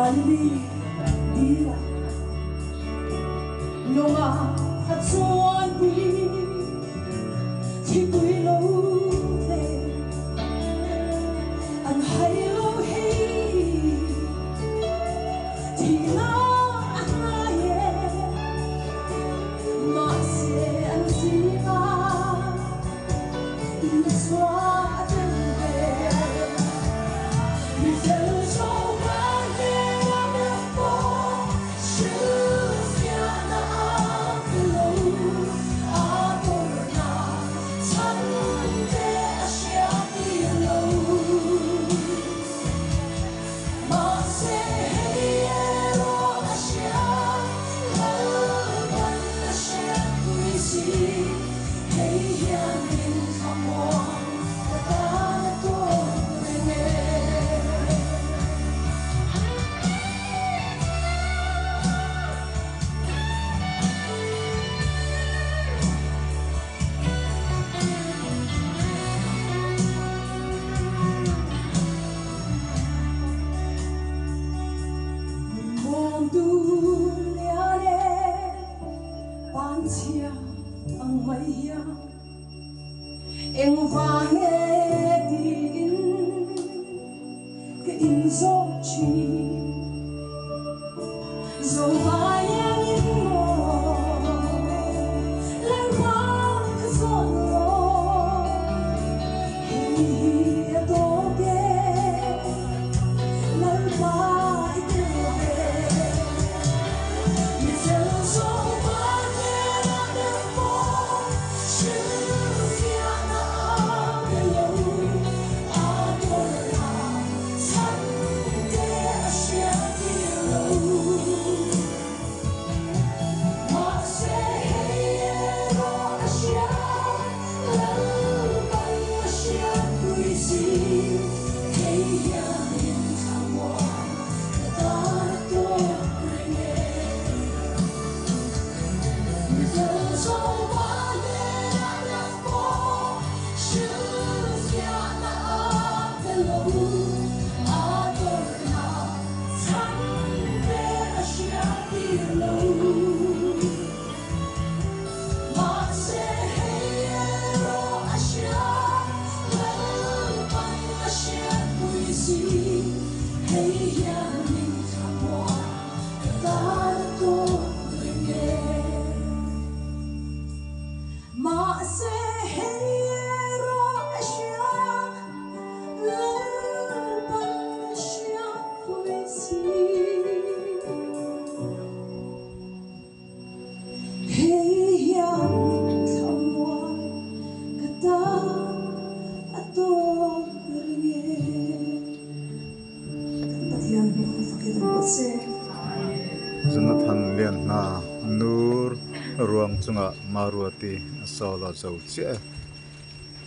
Galilee dila lunga a chuan pui thipui lo tle an hai lo hei thihna a hnai e mahse an zingah Isua a tel ve. Mi fel zawng a hmel a meuh pawh hrilhfiahna a pe lo. A tawrhna chhan te a hriattir lo. Mahse hei erawh a hria, Lalpan a hriatpui si. Hei hian min thlamuan ka tan a tawk reng e. Min bawmtu lian e, panchhia ang mai hian engvang nge tiin ka inzawt thin. Zohai iangin maw Lalpa ka zawn rawh, hei hi a tawk e Lalpa i tel ve. Mi fel zawng pa hnenah meuh pawh hrilhfiahna a pe lo, a tawrhna chhan te a hriattir lo. Mahse hei erawh a hria, Lalpan a hriatpui si, kei hianin thlamuan ka tan a tawk reng e. Mi fel zawng pa hnenah meuh pawh hrilhfiahna a pe lo, a tawrhna chhan te a hriattir lo. Mahse hei erawh a hria, Lalpan a hriatpui si, hei hian min thlamuan ka tan a tawk reng e. Mahse hei erawh a hria, Lalpan a hriatpui si. Hei hian min thlamuan ka tan a tawk reng e. Kan Pathian hming fakin awm rawh se. Jonathan Lianhna Nur ruang chungah Maruati a solo zo chiah e.